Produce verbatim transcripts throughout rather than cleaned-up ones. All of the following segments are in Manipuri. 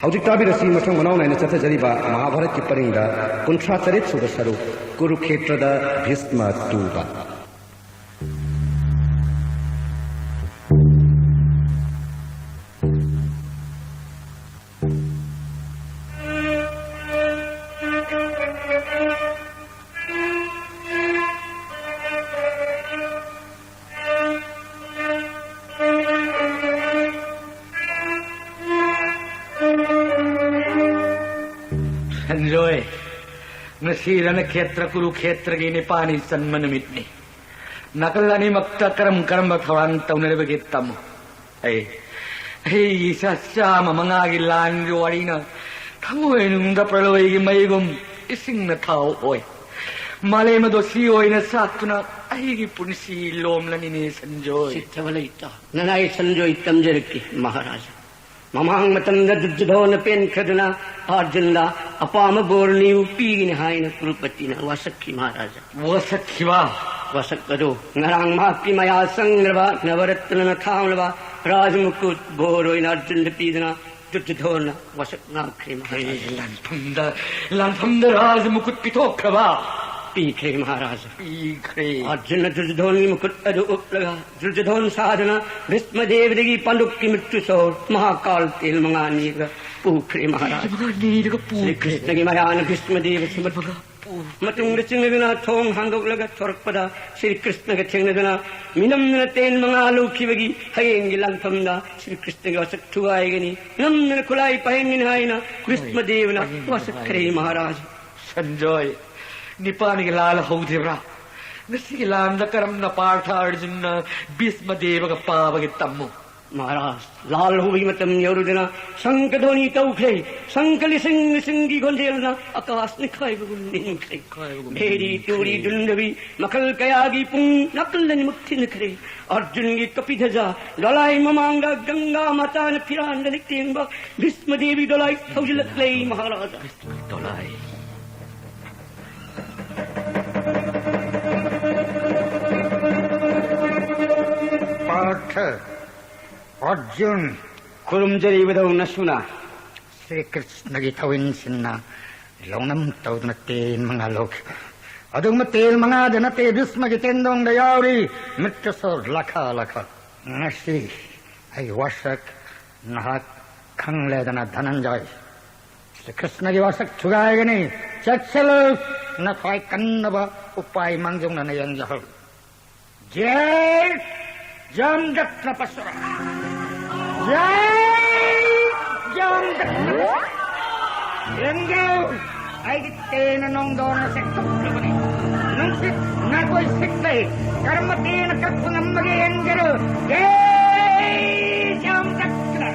ꯍꯧꯖꯤꯛ ꯇꯥꯕꯤꯔꯁꯤ, ꯃꯊꯪ ꯃꯅꯥꯎ ꯅꯥꯏꯅ ꯆꯠꯊꯖꯔꯤꯕ ꯃꯍꯥꯚꯥꯔꯠꯀꯤ ꯄꯔꯤꯡꯗ ꯀꯨꯟꯊ꯭ꯔꯥ ꯇꯔꯦꯠ ꯁꯨꯕ ꯁꯔꯨꯛ, ꯀꯨꯔꯨꯈꯦꯇ꯭ꯔꯗ ꯚꯤꯁꯃ ꯇꯨꯕ꯫ ꯁꯟꯖꯣꯏ, ꯉꯁꯤ ꯔꯅꯈꯦꯇ꯭ꯔ ꯀꯨꯔꯨꯈꯦꯇ꯭ꯔꯒꯤ ꯅꯤꯄꯥꯅꯤ ꯆꯟꯕ ꯅꯨꯃꯤꯠꯅꯤ꯫ ꯅꯥꯀꯜ ꯑꯅꯤꯃꯛꯇ ꯀꯔꯝ ꯀꯔꯝꯕ ꯊꯧꯔꯥꯡ ꯇꯧꯅꯔꯤꯕꯒꯦ ꯇꯝꯃꯨ꯫ ꯑꯩ, ꯑꯩꯒꯤ ꯏꯆꯥ ꯆꯥꯝꯃ ꯃꯉꯥꯒꯤ ꯂꯥꯟꯒꯤ ꯋꯥꯔꯤꯅ ꯊꯃꯣꯏꯅꯨꯡꯗ ꯄ꯭ꯔꯂꯣꯏꯒꯤ ꯃꯩꯒꯨꯝ ꯏꯁꯤꯡꯅ ꯊꯥꯎ ꯑꯣꯏ꯫ ꯃꯥꯂꯦꯝ ꯑꯗꯣ ꯁꯤ ꯑꯣꯏꯅ ꯆꯥꯛꯇꯨꯅ ꯑꯩꯒꯤ ꯄꯨꯟꯁꯤ ꯂꯣꯝꯂꯅꯤꯅꯦ, ꯁꯟꯖꯣꯏ꯫ ꯁꯤꯊꯕ ꯂꯩꯇ꯫ ꯅꯅꯥꯏ ꯁꯟꯖꯣꯏ ꯇꯝꯖꯔꯛꯀꯦ, ꯃꯍꯥꯔꯥꯖꯥ꯫ ꯃꯃꯥꯡ ꯃꯇꯝꯗ ꯗꯨꯔꯖꯣꯙꯣꯟꯅ ꯄꯦꯟꯈ꯭ꯔꯗꯨꯅ ꯑꯥꯔꯖꯨꯟꯗ ꯑꯄꯥꯝꯕ ꯕꯣꯔ ꯅꯤꯌꯨ ꯄꯤꯒꯅꯤ ꯍꯥꯏꯅ ꯀ꯭ꯔꯨꯄꯇꯤꯅ ꯋꯥꯁꯛꯈꯤ, ꯃꯍꯥꯔꯥꯖꯥ꯫ ꯋꯥꯁꯛꯈꯤꯕ? ꯋꯥꯁꯛ ꯑꯗꯨ ꯉꯔꯥꯡ ꯃꯍꯥꯛꯀꯤ ꯃꯌꯥ ꯆꯪꯗ꯭ꯔꯕ ꯅꯕꯔꯠꯅꯅ ꯊꯥꯡꯂꯕ ꯔꯥꯖꯃꯨꯀꯨꯠ ꯕꯣꯔ ꯑꯣꯏꯅ ꯑꯥꯔꯖꯨꯟꯗ ꯄꯤꯗꯨꯅ ꯗꯨꯔꯖꯣꯙꯣꯟꯅ ꯋꯥꯁꯛ ꯉꯥꯛꯈ꯭ꯔꯦ, ꯃꯍꯥꯔꯥꯖꯥ꯫ ꯂꯥꯟꯐꯝꯗ, ꯂꯥꯟꯐꯝꯗ ꯔꯥꯖꯃꯨꯀꯨꯠ ꯄꯤꯊꯣꯛꯈ꯭ꯔꯕ? ꯄꯤꯈ꯭ꯔꯦ, ꯃꯍꯥꯔꯥꯖꯥ꯫ ꯄꯤꯈ꯭ꯔꯦ꯫ ꯑꯥꯔꯖꯨꯟꯅ ꯗꯨꯔꯖꯣꯙꯣꯟꯒꯤ ꯃꯈꯨꯠ ꯑꯗꯨ ꯎꯞꯂꯒ ꯗꯨꯔꯖꯣꯙꯣꯟ ꯁꯥꯗꯨꯅ ꯚꯤꯁꯃ ꯗꯦꯕꯗꯒꯤ ꯄꯥꯟꯗꯨꯞꯀꯤ ꯃ꯭ꯔꯤꯇ꯭ꯌꯨ ꯁꯣꯔ ꯃꯍꯥꯀꯥꯜ ꯇꯦꯜ ꯃꯉꯥ ꯅꯤꯔꯒ ꯄꯨꯈ꯭ꯔꯦ, ꯃꯍꯥꯔꯥꯖꯥ꯫ ꯃꯉꯥ ꯅꯤꯔꯒ ꯄꯨꯈ꯭ꯔꯦ꯫ ꯁ꯭ꯔꯤ ꯀ꯭ꯔꯤꯁꯅꯒꯤ ꯃꯌꯥꯅ ꯚꯤꯁꯃ ꯗꯦꯕ ꯁꯃꯨꯗ꯭ꯔ ꯃꯇꯨꯡꯗ ꯆꯤꯡꯂꯗꯨꯅ ꯊꯣꯡ ꯍꯥꯡꯗꯣꯛꯂꯒ ꯊꯣꯔꯛꯄꯗ ꯁ꯭ꯔꯤ ꯀ꯭ꯔꯤꯁꯅꯒ ꯊꯦꯡꯅꯗꯨꯅ ꯃꯤꯅꯝꯗꯅ ꯇꯦꯟ ꯃꯉꯥ ꯂꯧꯈꯤꯕꯒꯤ ꯍꯌꯦꯡꯒꯤ ꯂꯥꯟꯐꯝꯗ ꯁ꯭ꯔꯤ ꯀ꯭ꯔꯤꯁꯅꯒꯤ ꯋꯥꯁꯛ ꯊꯨꯒꯥꯏꯒꯅꯤ, ꯅꯝꯗꯅ ꯈꯨꯠꯂꯥꯏ ꯄꯥꯏꯍꯟꯒꯅꯤ ꯍꯥꯏꯅ ꯚꯤꯁꯃ ꯗꯦꯕꯅ ꯄꯥꯏꯍꯟꯒꯅꯤ ꯋꯥꯁꯛꯈ꯭ꯔꯦ, ꯍꯥꯏꯅ꯫ ꯃꯍꯥꯔꯥꯖꯥ꯫ ꯁꯟꯖꯣꯏ, ꯅꯤꯄꯥꯅꯤꯒꯤ ꯂꯥꯜ ꯍꯧꯗ꯭ꯔꯤꯕ꯭ꯔꯥ? ꯉꯁꯤꯒꯤ ꯂꯥꯟꯗ ꯀꯔꯝꯅ ꯄꯥꯔꯊ ꯑꯔꯖꯨꯟꯅ ꯚꯤꯁꯃ ꯗꯦꯕꯒ ꯄꯥꯕꯒꯦ ꯇꯝꯃꯨ꯫ ꯃꯍꯥꯔꯥꯖ, ꯂꯥꯜ ꯍꯧꯕꯒꯤ ꯃꯇꯝ ꯌꯧꯔꯨꯗꯨꯅ ꯁꯪꯈꯙ꯭ꯋꯅꯤ ꯇꯧꯈ꯭ꯔꯦ꯫ ꯁꯪꯈ ꯂꯤꯁꯤꯡ ꯂꯤꯁꯤꯡꯒꯤ ꯈꯣꯟꯖꯦꯜꯅ ꯑꯀꯥꯁ ꯅꯤꯡꯈꯥꯏꯕꯒꯨꯝ ꯅꯤꯡꯈ꯭ꯔꯦ꯫ ꯅꯤꯡꯈꯥꯏꯕꯒꯨꯝ ꯚꯦꯔꯤ ꯅꯤꯡꯈ꯭ꯔꯦ꯫ ꯇꯨꯔꯤ ꯗꯨꯟꯗꯕꯤ ꯃꯈꯜ ꯀꯌꯥꯒꯤ ꯄꯨꯡ ꯅꯥꯀꯜ ꯑꯅꯤꯃꯛ ꯊꯤꯟꯈ꯭ꯔꯦ꯫ ꯑꯔꯖꯨꯟꯒꯤ ꯀꯄꯤꯙꯖ ꯗꯣꯂꯥꯏ ꯃꯃꯥꯡꯗ ꯒꯪꯒꯥ ꯃꯥꯇꯥꯅ ꯐꯤꯔꯥꯟꯗ ꯂꯤꯛꯇꯦꯡꯕ ꯚꯤꯁꯃ ꯗꯦꯕꯤ ꯗꯣꯂꯥꯏ ꯍꯧꯖꯤꯜꯂꯛꯂꯦ, ꯃꯍꯥꯔꯥꯖꯥ꯫ ꯗꯣꯂꯥꯏ꯫ ꯄꯥꯔꯊ, ꯑꯔꯖꯨꯟ꯫ ꯈꯨꯔꯨꯝꯖꯔꯤꯕꯗꯧꯅ ꯁꯨꯅ꯫ ꯁ꯭ꯔꯤ ꯀ꯭ꯔꯤꯁꯅꯒꯤ ꯊꯧꯋꯤꯟꯁꯤꯟꯅ ꯂꯧꯅꯝ ꯇꯧꯗꯨꯅ ꯇꯦꯟ ꯃꯉꯥ ꯂꯧꯈꯤꯕ꯫ ꯑꯗꯨꯒꯨꯝꯕ ꯇꯦꯟ ꯃꯉꯥꯗ ꯅꯠꯇꯦ, ꯚꯤꯁꯃꯒꯤ ꯇꯦꯟꯗꯣꯡꯗ ꯌꯥꯎꯔꯤ ꯃꯤꯇ꯭ꯔꯁꯣꯔ ꯂꯥꯈ ꯂꯥꯈ꯫ ꯉꯁꯤ ꯑꯩꯒꯤ ꯋꯥꯁꯛ ꯅꯍꯥꯛ ꯈꯪꯂꯦꯗꯅ ꯙꯅꯟꯖꯣꯏ꯫ ꯁ꯭ꯔꯤ ꯀ꯭ꯔꯤꯁꯅꯒꯤ ꯋꯥꯁꯛ ꯊꯨꯒꯥꯏꯒꯅꯤ꯫ ꯆꯦꯛꯁꯤꯜꯂꯨ, ꯅꯊ꯭ꯋꯥꯏ ꯀꯟꯅꯕ ꯎꯄꯥꯏ ꯃꯥꯡꯖꯧꯅꯅ ꯌꯦꯡꯖꯍꯧ꯫ ꯖꯩ ꯖꯝꯗꯛꯅ ꯄꯁꯨꯔ꯫ ꯖꯩ ꯖꯝꯗꯛꯅ ꯄꯁꯨꯔ꯫ ꯌꯦꯡꯒꯦ, ꯑꯩꯒꯤ ꯇꯦꯅ ꯅꯣꯡꯗꯣꯟꯅ ꯁꯦꯛꯊꯣꯛꯂꯕꯅꯤ꯫ ꯅꯨꯡꯁꯤꯠ ꯅꯥꯀꯣꯏ ꯁꯤꯛꯂꯦ꯫ ꯀꯔꯝꯕ ꯇꯦꯅ ꯀꯛꯄ ꯉꯝꯕꯒꯦ ꯌꯦꯡꯒꯦꯔꯨ꯫ ꯖꯩ ꯖꯝꯗꯛꯅ꯫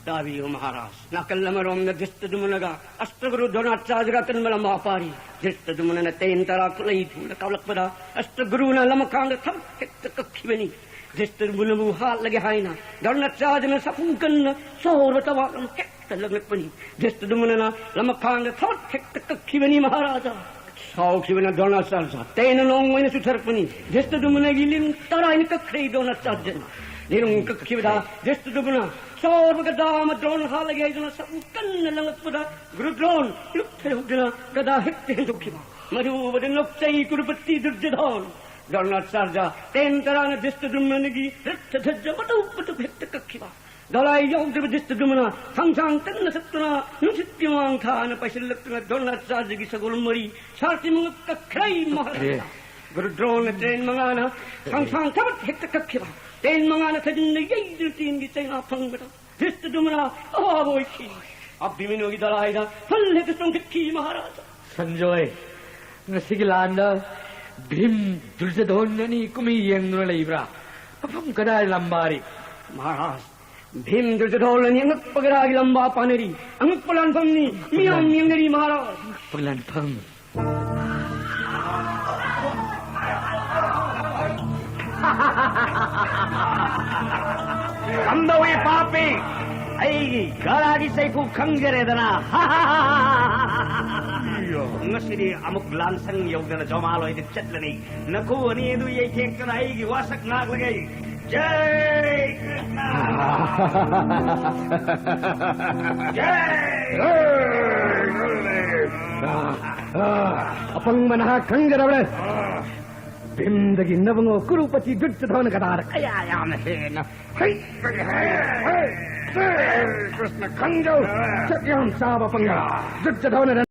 ꯇꯥꯕꯤꯌꯨ ꯃꯍꯥꯔꯥꯖ, ꯅꯥꯀꯜ ꯑꯃꯔꯣꯝꯗ ꯙ꯭ꯔꯤꯁꯇꯗꯨꯃꯅꯒ ꯑꯁꯇꯒꯨꯔꯨ ꯗ꯭ꯔꯣꯅꯥꯆꯥꯔ꯭ꯌꯒ ꯑꯀꯟꯕ ꯂꯝꯕꯥ ꯄꯥꯔꯤ꯫ ꯙ꯭ꯔꯤꯁꯇꯗꯨꯃꯅ ꯇꯦꯟ ꯇꯔꯥ ꯈꯨꯠꯂꯩ ꯊꯨꯅ ꯀꯥꯞꯂꯛꯄꯗ ꯑꯁꯇꯒꯨꯔꯨꯅ ꯂꯃꯈꯥꯡꯗ ꯊꯕꯛ ꯍꯦꯛꯇ ꯀꯛꯈꯤꯕꯅꯤ꯫ ꯙ꯭ꯔꯤꯁꯇꯗꯨꯃꯅꯕꯨ ꯍꯥꯠꯂꯒꯦ ꯍꯥꯏꯅ ꯗ꯭ꯔꯣꯅꯥꯆꯥꯔ꯭ꯌꯅ ꯁꯥꯐꯨ ꯀꯟꯅ ꯁꯣꯔꯕ ꯇꯋꯥ ꯑꯃ ꯍꯦꯛꯇ ꯂꯪꯂꯛꯄꯅꯤ꯫ ꯙ꯭ꯔꯤꯁꯇꯗꯨꯃꯅ ꯂꯃꯈꯥꯡꯗ ꯊꯕꯛ ꯍꯦꯛꯇ ꯀꯛꯈꯤꯕꯅꯤ ꯃꯍꯥꯔꯥꯖꯥ꯫ ꯁꯥꯎꯈꯤꯕꯅ ꯗ꯭ꯔꯣꯅꯥꯆꯥꯔ꯭ꯌ ꯇꯦꯟꯅ ꯅꯣꯡ ꯑꯣꯏꯅ ꯆꯨꯊꯔꯛꯄꯅꯤ꯫ ꯙ꯭ꯔꯤꯁꯇꯗꯨꯃꯅꯒꯤ ꯂꯤꯔꯨꯡ ꯇꯔꯥꯏꯅ ꯀꯛꯈ꯭ꯔꯦ ꯗ꯭ꯔꯣꯅꯥꯆꯥꯔ꯭ꯌꯅ꯫ ꯂꯤꯔꯨꯡ ꯀꯛꯈꯤꯕꯗ ꯙ꯭ꯔꯤꯁꯇꯗꯨꯃꯅ ꯁꯣꯔꯕ ꯒꯗꯥ ꯑꯃ ꯗ꯭ꯔꯣꯟ ꯍꯥꯠꯂꯒꯦ ꯍꯥꯏꯗꯨꯅ ꯁꯥꯐꯨ ꯀꯟꯅ ꯂꯪꯂꯛꯄꯗ ꯒꯨꯔꯨ ꯗ꯭ꯔꯣꯟ ꯂꯨꯞꯊꯍꯧꯗꯅ ꯒꯗꯥ ꯍꯦꯛꯇ ꯍꯦꯟꯗꯣꯛꯈꯤꯕ꯫ ꯃꯗꯨ ꯎꯕꯗ ꯅꯣꯛꯆꯩ ꯀꯨꯔꯨꯄꯇꯤ ꯗꯨꯔꯖꯙꯣꯟ꯫ ꯗ꯭ꯔꯣꯅꯥꯆꯥꯔ꯭ꯌ ꯇꯦꯟ ꯇꯔꯥꯅ ꯙ꯭ꯔꯤꯁꯇꯗꯨꯃꯅꯒꯤ ꯔꯠꯊ ꯙ꯭ꯋꯖ ꯃꯇꯧ ꯃꯇꯧ ꯍꯦꯛꯇ ꯀꯛꯈꯤꯕ꯫ ꯗꯣꯂꯥꯏ ꯌꯥꯎꯗꯕ ꯙ꯭ꯔꯤꯁꯇꯗꯨꯃꯅ ꯈꯪꯁꯥꯡ ꯀꯟꯅ ꯆꯠꯇꯨꯅ ꯅꯨꯡꯁꯤꯠꯀꯤ ꯃꯥꯡ ꯊꯥꯅ ꯄꯥꯏꯁꯤꯜꯂꯛꯇꯨꯅ ꯗ꯭ꯔꯣꯅꯥꯆꯥꯔ꯭ꯌꯒꯤ ꯁꯒꯣꯜ ꯃꯔꯤ ꯁꯥꯔꯊꯤ ꯃꯉꯛ ꯀꯛꯈ꯭ꯔꯦ ꯃꯍꯥꯔꯥꯖꯥ꯫ ꯒꯨꯔꯨ ꯗ꯭ꯔꯣꯟꯅ ꯇꯦꯟ ꯃꯉꯥꯅ ꯈꯪꯁꯥꯡ ꯊꯕꯛ ꯍꯦꯛꯇ ꯀꯛꯈꯤꯕ꯫ ꯇꯦꯟ ꯃꯉꯥꯅ ꯊꯥꯖꯤꯟꯅ ꯌꯩꯗꯨꯅ ꯇꯦꯟꯒꯤ ꯆꯩꯅꯥ ꯐꯪꯕꯗ ꯙ꯭ꯔꯤꯁꯇꯗꯨꯃꯅ ꯑꯋꯥꯕ ꯑꯣꯏꯈꯤ꯫ ꯑꯚꯤꯃꯅ꯭ꯌꯨꯒꯤ ꯗꯣꯂꯥꯏꯗ ꯐꯜ ꯍꯦꯛꯇ ꯆꯣꯡꯈꯠꯈꯤ ꯃꯍꯥꯔꯥꯖꯥ꯫ ꯁꯟꯖꯣꯏ, ꯉꯁꯤꯒꯤ ꯂꯥꯟꯗ ꯚꯤꯝ ꯗꯨꯔꯖꯙꯣꯟ ꯑꯅꯤ ꯀꯨꯝꯍꯩ ꯌꯦꯡꯗꯨꯅ ꯂꯩꯕ꯭ꯔꯥ? ꯃꯐꯝ ꯀꯗꯥꯏ ꯂꯝꯕꯥꯔꯤ? ꯃꯍꯥꯔꯥꯖ, ꯚꯤꯝ ꯗꯨꯔꯖꯙꯣꯟ ꯑꯅꯤ ꯑꯉꯛꯄ ꯀꯗꯥꯒꯤ ꯂꯝꯕꯥ ꯄꯥꯅꯔꯤ꯫ ꯑꯉꯛꯄ ꯂꯥꯟꯐꯝꯅꯤ꯫ ꯃꯤꯌꯥꯝ ꯌꯦꯡꯅꯔꯤ ꯃꯍꯥꯔꯥꯖ꯫ ꯑꯉꯛꯄ ꯂꯥꯟꯐꯝ꯫ ꯀꯝꯗꯧꯏ ꯄꯥꯄꯤ? ꯑꯩꯒꯤ ꯒꯥꯂꯥꯒꯤ ꯆꯩꯐꯨ ꯈꯪꯖꯔꯦꯗꯅ꯫ ꯉꯁꯤꯗꯤ ꯑꯃꯨꯛ ꯂꯥꯟꯁꯪ ꯌꯧꯗꯅ ꯖꯣꯃꯥꯂꯣꯏꯗ ꯆꯠꯂꯅꯤ꯫ ꯅꯈꯨ ꯑꯅꯤ ꯑꯗꯨ ꯌꯩꯊꯦꯛꯇꯅ ꯑꯩꯒꯤ ꯋꯥꯁꯛ ꯉꯥꯛꯂꯒꯦ꯫ ꯖꯩ ꯀ꯭ꯔꯤꯁꯅ! ꯖꯩ! ꯑꯄꯪꯕ ꯅꯍꯥꯛ ꯈꯪꯖꯔꯕ꯭ꯔꯥ? ꯚꯤꯝꯗꯒꯤ ꯅꯕꯉꯣ ꯀꯨꯔꯨꯄꯇꯤ ꯗꯨꯠ ꯆꯊꯣꯅ ꯒꯗꯥꯗ ꯀꯌꯥ ꯌꯥꯝꯅ ꯍꯦꯟꯅ ꯍꯩ! ꯍꯩ! ꯍꯩ! ꯀ꯭ꯔꯤꯁꯅ ꯈꯪꯖꯧ! ꯆꯠ ꯌꯥꯝ ꯆꯥꯕ ꯄꯪꯉ ꯗꯨꯠ ꯆꯊꯣꯅ